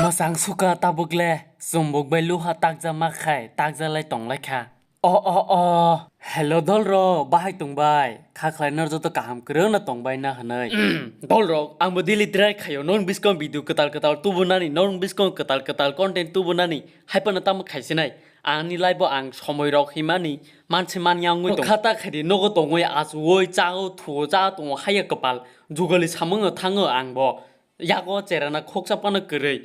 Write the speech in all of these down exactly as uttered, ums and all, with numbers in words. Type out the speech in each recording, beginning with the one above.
Mwsang suka tabuk le, chumbuk bai luha takjak ma khai, takjak lai tong lai kha. O, o, o. Hello, dol rok, bahai tong bai? Kha khlai nor joto kaham kwrwng no tong bai na hwnwi. Dol rok, ang bo daily try khaio, nor biskang video kwtal kwtal tubu nani, nor biskang kwtal kwtal content tubu nani, hai phano tamo khai sinai. Ani life o ang somoi rok himani, manse man yang wi tong. Khata khaidi nogo tongwi achuwi chao thuo cha tongo haiya kwpal, jugali samung thango ang bo. Yago cherana khoksa phano kwrwi.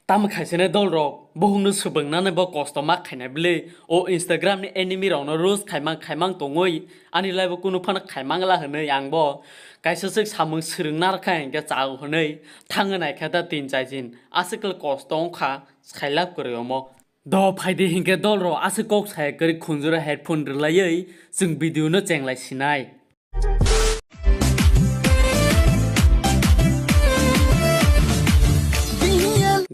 Tamo khaisene dol rok, bohong no swbwngnani bo kosto ma khaina bwle. O Instagram ni enemy rok no roast khaimang khaimang tongwi, ani life o kunu phano khaimang la hwnwi ang bo kaisa swk samung swrwng narwkha hinkhe chao hwnwi thangwi naikha da tin chai din. Aswk le kosto wngkha, khailap kwrwi omo. Do phaidi hinkhe dol rok aswk kok saya kwrwi khunjura headphone rwlaiwi chwng video no chenglai sinai.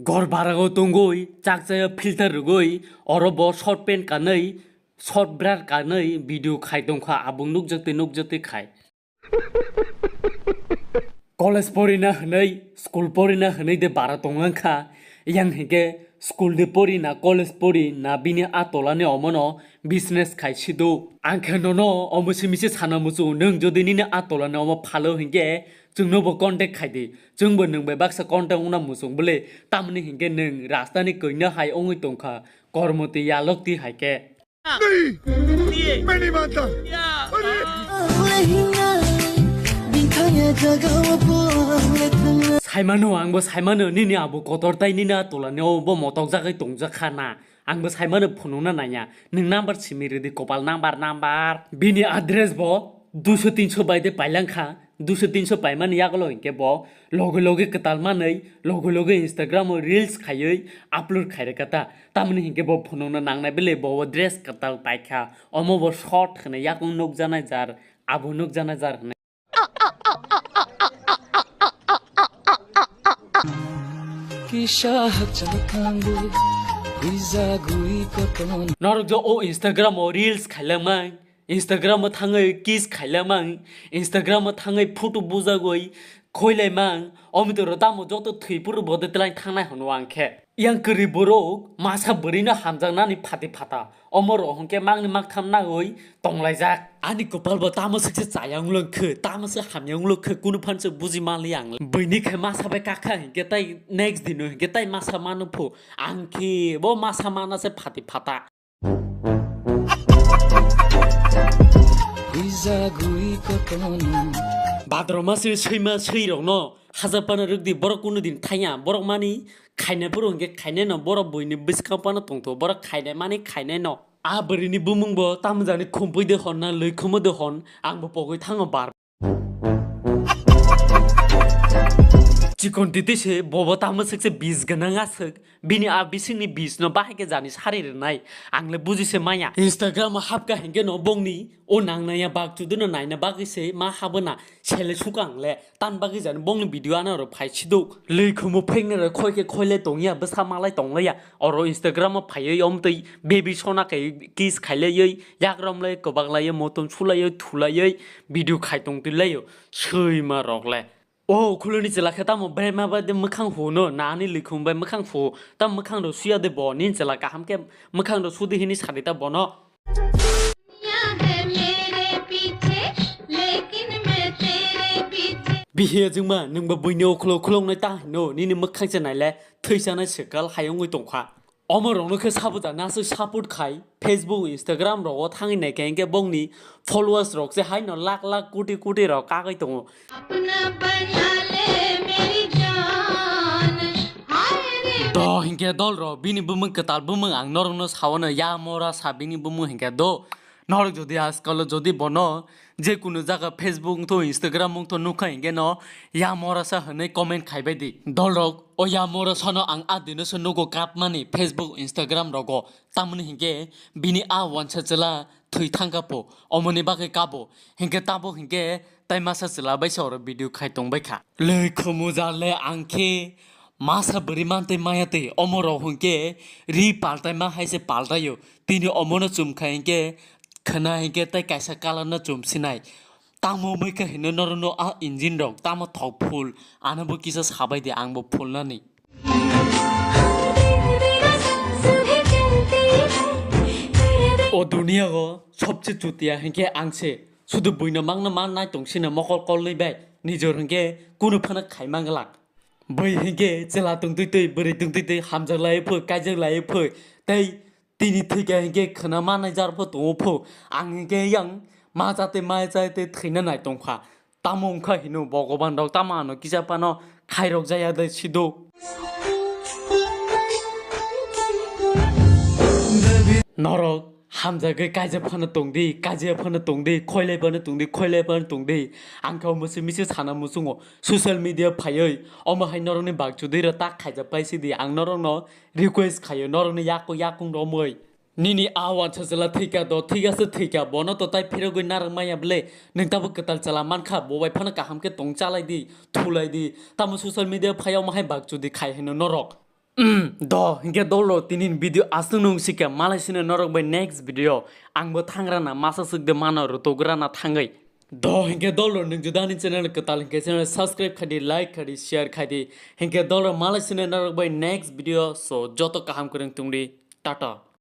Gor barago tongwi chakchaya filter rwgwi oro bo short pant kanwi short bra kanwi video khai tongkha abung nukjakti nukjakti khai. College porina hwnwi, school porina hwnwi de bara tonglang kha. Yang hinkhe school de porina, college porina bini a tolani omono business khai sido. Ang khe nono omo simi se sana muchung, nwng jodi nini a tolani omo phalo hinkhe chwngno bo contact khai di. Chwngbo nwng bai baksa contact wngna muchung bwle. Tamni hinkhe nwng rastani koina hai wngwi tongkha, kormoti yalokti hai khe. Saimano, angbo saimano, nini abo kotor tai nini a tolani o bo motok jagwi tongjak kha na. Angbo saimano phunukna naiya. Nwng number simi rwdi, kopal number, number. Bini address bo duiso tinso bai de pailang kha. Duiso tinso paimani yagulo hinkhe bo loge loge kwtal manwi, loge loge Instagram o reels khaiwi upload khairwkha ta. Tamoni hinkhe bo phunukna nangnai bele bo dress kwtal paikha. Omo bo short hwnwi yakung nukjaknai jar, abo nukjaknai jar hwnwi. Kisa hakchal thango, huijagwi koton. Norok jo o Instagram o reels khailangmai, Instagram o thangwi kiss khailangmang, Instagram o thangwi photo bujagwi khoilaimang, omitoro tamo joto thwi phuru bo de twlang thangnai hwnwi ang khe. Yang kwrwi borok masa bwrwino hamjaknani phati phata, omo rok hwnkhe mangni maktham nagwi tonglaijak. Ani kopal bo tamo swkse chaya wnglang khe, tamo se hamya wnglang khe, kunu phan se buji manli ang. Bwini khe masa bai kakha hinkhe tai next dino hinkhe tai masa mano pho, ang khe bo masa mana se phati phata. Huijagwi koton. Bhadrao mase swima swirokno hajaphano rwkdi, borok kunu din thangya, borok mani khainai phuru hinkhe khainai no, borok buini bwskango phano tongtho, borok khainai mani khainai no. A bwrwini bumung bo tamjani khumpui de honna, lwi khumu de hon, ang bo pogwi thango bar. Chikon titi se bobo tamo swkse bis gwnang aswk. Bini a bisingni bis no bahai khe jani sari rwnai. Ang le buji se maya. Instagram o hapka hinkhe no bongni o nangnaya bak chudu no naina bagwi se ma habona sele suka ang le. Tan bagwi jani bongni video ano ro phai siduk. Lwi khumu phekna ro khoi khe khoi le tongya bwsa malai tonglaiya. Oro Instagram o phaiwi omtwi baby sona khe kiss khailaiwi yakrom lai kwbak laiwi motom sulaiwi thulaiwi video khai tong twi laio. Swima rok le. O khuloni chwla khe tamo bre ma bai de mwkhang phu no nani likhum bai mwkhang phu tam mwkhang rw suya de bo nini chwla kaham khe mwkhang rw sudi hini sadi ta bono. दुनिया है मेरे पीछे, लेकिन मैं तेरे पीछे। Bihiya jwngma nwng bo buini ukhlo ukhlo wngnai ta hino nini mwkhang se naile thwisanai swkal hai wngwi tongkha. Omo rokno khe sabuja naswk support khai Facebook, Instagram rogo thangwi naikhe hinkhe bongni followers rok se haino lakh lakh koti koti rok kagwi tongo. अपना बना ले मेरी जान, हाय रे। Do hinkhe dol rok bini bumung kwtal bumung ang norokno sawano ya mora sa bini bumung hinkhe do. Norok jodi ajkalo jodi bono je kunu jaga Facebook wngtho, Instagram wngtho nukha hinkhe no ya mora sa hwnwi comment khaibai di. Dol rok o ya mora sano ang adino se nugo kapmani Facebook, Instagram rogo. Tamoni hinkhe bini a wansa chwla thwi thangkha pho, omoni bagwi kabo. Hinkhe tabuk hinkhe tai masa chwla bai se oro video khai tongbai kha. Lwi khumu jar le ang khe masa bwrwi mantwi maya twi omo rok hinkhe ri paltai ma hai se paltaio. Tini omono chum kha hinkhe khwna hinkhe tai kaisa colour no chum sinai. Tamo wngwi kha hino norokno a engine rok tamo thok full, ano bo kisa sabai di, ang bo full nani. O duniya o sobse chutiya hinkhe ang se. Sudu buino mangna man nai tong sino mokol kolnwi bai. Nijor hinkhe kunu phano khai manglak. Bui hinkhe chela tongtwi twi, bwrwi tongtwi twi, hamjak lai phu, kaijak lai phu. Tei tini thwikha hinkhe khwna manai jar pho tongo phu. Ang hinkhe yang ma jate ma jate thwina nai tongkha. Tamo wngkha hino Bhogoban rok tamo ano kisa phano khairok jaya de sido. Norok hamjagwi kaijak phano tongdi, kaijak phano tongdi, khoilai phano tongdi, khoilai phano tongdi. Ang khe omo se misi sana muchungo social media phaiwi omo hai norokni bakchudui rok tak khaijak pai sidi. Ang norokno request khaio norokni yakung yakung romwi. Nini a wansa chwla thwikha do, thwikha se thwikha, bono to tai phirogwi narwk maya bwle, nwng tabo kwtal chwla mankha, bo bai phano kaham khe tong chalai di, thulai di, tamo social media phai omo hai bakchudi khai hino norok. Umm, do, hinkhe dolo tini ni video aswk nung sikha, malai sino norok bai next video, ang bo thangrana masa swk de mano rwtograna thangwi. Do, hinkhe dolo nwng juda ni channel kwtal hinkhe channel subscribe khai di, like khai di, share khai di, hinkhe dolo malai sino norok bai next video, so joto kaham kwrwng tong di, tata.